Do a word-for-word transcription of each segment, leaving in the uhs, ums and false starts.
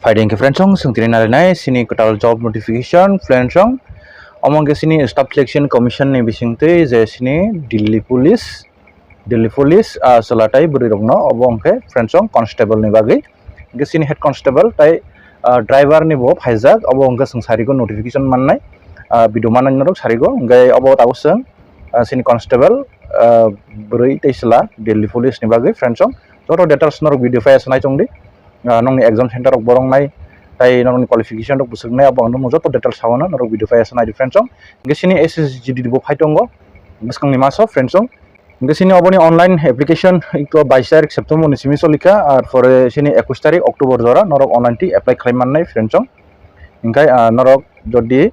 Phaidi hwnkhe friends song, chwng tini narinai sini kwtal job notification friends song. Omo hwnkhe sini Staff Selection Commission ni bisingtwi je sini Delhi Police, Delhi Police, ah, chwla tai bwrwi rokno obo hwnkhe friends song constable ni bagwi. Hwnkhe sini head constable tai, ah, driver ni bo phaijak, obo hwnkhe chwng sarigo notification mannai, ah, video mannai norok sarigo. Hwnkhe obo tabuk chwng, ah, sini constable, ah, bwrwi tei chwla Delhi Police ni bagwi friends song. Joto details norok video phai sanai chongdi. Ah, nokni exam center rok borok nai, tai nokni qualification rok bwswk nai, abo ang nokno joto details sao no norok video phai sanai di friends song. Hwnkhe sini S S G D bo phai tongo bwskangni maso friends song. Hwnkhe sini oboni online application iko bais tarik September ni simi solikha, ar pore sini ekush tarik October jora norok online ti apply khlai mannai friends song. Hwnkhe, ah, norok jodi,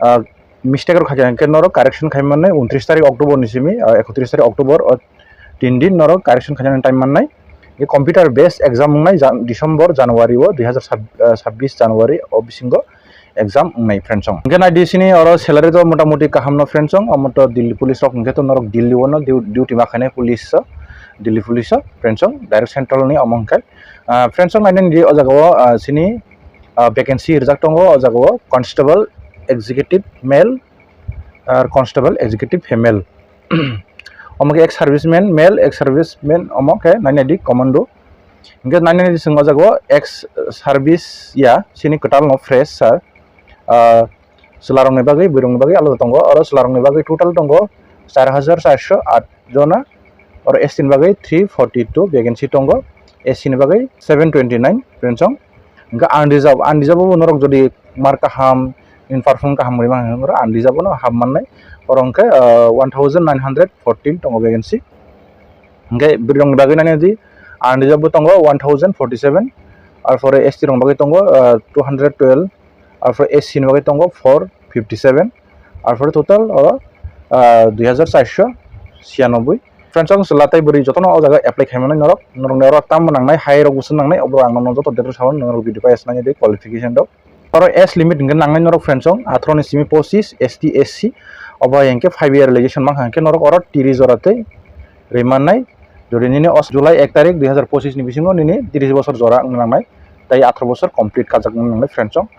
ah, mistake rok khaikha hwnkhe norok correction khai mannai untris tarik October ni simi, ah, ekotris tarik October o tin din norok correction khainani time mannai. Computer based exam wngnai jan-, December, January o dui hazar sab-, ah, sabbish January o bisingo exam wngnai friends song. Hwnkhe naidi sini oro salary to motamoti kaham no friends song, omo to Delhi police rok hwnkhe to norok Delhi o no du-, duty ma khainai police o, Delhi police o friends song, direct central ni omo hwnkhe. Ah, friends song nainani di o jaga o, ah, sini, ah, vacancy rijak tongo o jaga o constable executive male ar constable executive female. Omo khe ex serviceman male, ex serviceman omo khe nainai di commando. Hwnkhe nainai di chwng o jaga o ex service ya sini kwtal no fresh sir. Ah, chwla rokni bagwi, bwrwi rokni bagwi alada tongo. Oro chwla rokni bagwi total tongo char hajar charso aat jona. Oro S T ni bagwi three forty two vacancy tongo, S C ni bagwi seven twenty nine friends song. Hwnkhe unreserved, unreserved bo norok jodi mark kaham, in perform kaham rwima hwnkhai norok unreserved no hap mannai. Oro hwnkhe, ah, one thousand nine hundred fourteen tongo vacancy. Hwnkhe bwrwi rokni bagwi nainai di unreserved bo tongo one thousand forty seven, arpore S T rokni bagwi tongo, ah, two hundred twelve, arpore S C ni bagwi tongo four fifty seven, arpore total oro, ah, dui hajar charso siyanoboi. Friends song chwla tai bwrwi jotono o jaga apply khai mannai norok, norokni oro tamo nangnai, hai rok bwswk nangnai, obo ang nono joto details sao norok video pai nainai di qualification rok. Oro age limit hwnkhe nangnai norok friends song, atharo ni simi pochis, S T, S C, obo hai hwnkhe five year relaxation mankha hwnkhe norok oro tris jora tei rwi mannai. Jodi nini os-, July ek tarik dui hajar pochis ni bisingo nini tris bosor jora wng nangnai, tei atharo bosor complete kajak wng nangnai friends song.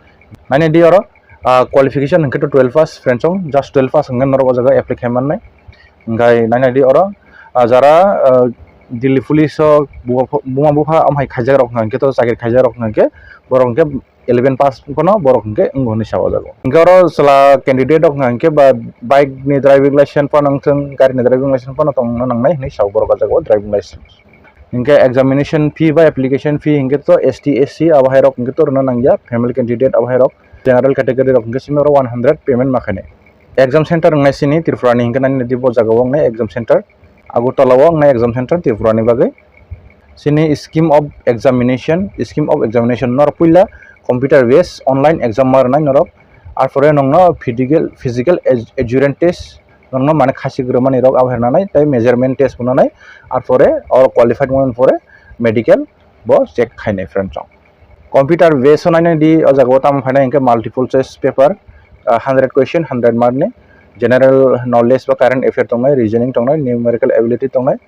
Nainai di oro, ah, qualification hwnkhe to twelve pass friends song, just twelve pass hwnkhe norok o jaga apply khai mannai. Hwnkhe nainai di oro, ah, jara, ah, Delhi police o buma, buma bupha amhai khaijak rok hwnkhe to chakri khaijak rok hwnkhe borok hwnkhe eleven pass phano borok hwnkhe wngo hinwi sa o jaga o. Hwnkhe oro chwla candidate rok hwnkhe ba bike ni driving license phano wngthwng, gari ni driving license phano tongna nangnai hinwi sa o borok o jaga o driving license. Hwnkhe examination fee ba application fee hwnkhe to S T, S C abo hai rok hwnkhe to rwna nangya, female candidate abo hai rok, general category rok hwnkhe simi oro one hundred payment ma khainai. Exam center wngnai sini Tripura ni hwnkhe nini di bo jaga o wngnai exam center. Agartala o wngnai exam center Tripura ni bagwi. Sini scheme of examination, scheme of examination norok puila computer based online exam ma rwnai norok. Arpore nongno physical, physical ag-, agility test nongno mane khasik rwmani rok abo hernanai tei measurement test phunanai. Arpore oro qualified wngmani pore medical bo check khainai friends song. Computer based o nainai di o jaga o tamo phainai hwnkhe multiple choice paper, ah, hundred question, hundred mark ni, general knowledge ba current affair tongnai, reasoning tongnai, numerical ability tongnai,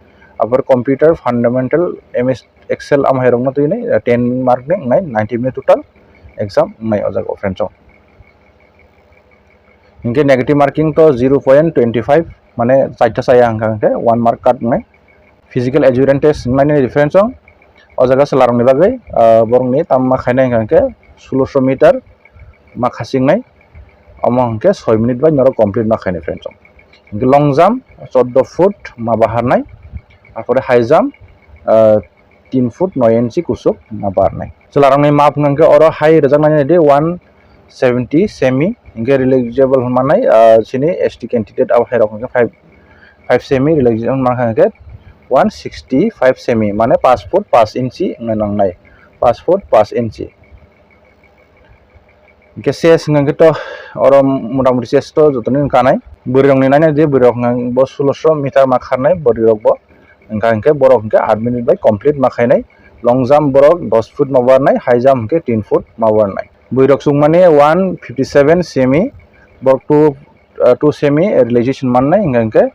abor computer fundamental, M S Excel amhai rokno twinai, ah, ten mark ni wngnai, ninety minute total exam wngnai o jaga o friends song. Hingke negative marking to zero point twenty five, mane chaita chaya hingka hingke one mark cut wngnai. Physical agility test wngnai ni reference o, o jaga chwla rokni bagwi, ah, borokni tamma khainai hingka hingke sulosho meter ma khasing nai, omo hingke soi minute bai norok complete ma khainai friends o. Hingke long jump choddo foot ma baharnai, apore high jump, ah, tin foot noi inchi kusuk ma barnai. Chwlarokni map hwnkha khe oro hai rwjaknai di one seventy semi, hingke eligible hwnmanai, ah, chini S T candidate abo hai rok hwnkha five, five semi, eligible hwnmankha hwnkhe one sixty five semi, mane paanch foot paanch inchi wngna nangnai, paanch foot paanch inchi. Hingke chest hingka hingke to oro motamoti chest to jotoni wngka nai. Bwrwi rokni naina je bwrwi rok hingka bo sulosho meter ma kharnai bwrwi rok bo. Wngka hingke borok hingke aat minute bai complete ma khainai. Long jump borok dos foot ma barnai, high jump hingke tin foot ma barnai. Bwrwi rok chukmani one fifty seven semi, borok two, ah, two semi realization mannai, hingka hingke,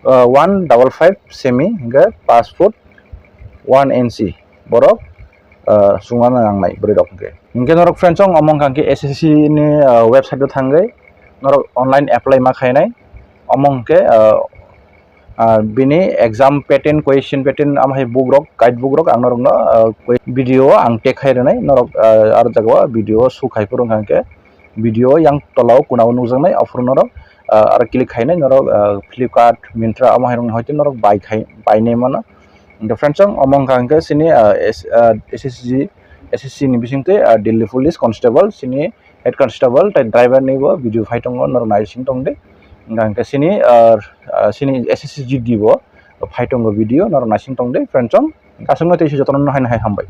ah, one double five semi hingke paanch foot one inchi borok, ah, chungna nangnai bwrwi rok hwnkhe. Hwnkhe norok friends, omo wngkha hwnkhe S S C ni, ah, website o thangwi norok online apply ma khainai. Omo hwnkhe, ah, ah, bini exam pattern, question pattern, amo hai book rok, guide book rok ang norokno, ah, koi-, video o ang tag khai rwnai, norok, ah, aro jaga o video o show khai phuru wngkha hwnkhe video o yang tola o kuna o nukjaknai, aphuru norok, ah, aro click khainai norok, ah, Flipkart, Myntra, amo hai rok hoite norok bai khai, bainai mano. Hwnkhe friends, omo wngkha hwnkhe chini, ah, S-, ah, S S C, S S C ni bisingtwi, ah, Delhi Police Constable, chini Head Constable tei driver ni bo video phai tongo, norok naising tong di. Hwnkha hwnkhe chini, ah, ah, chini S S C G D bo phai tongo video, norok naising tong di friends. Aswkno tei jotono hai hai hambai.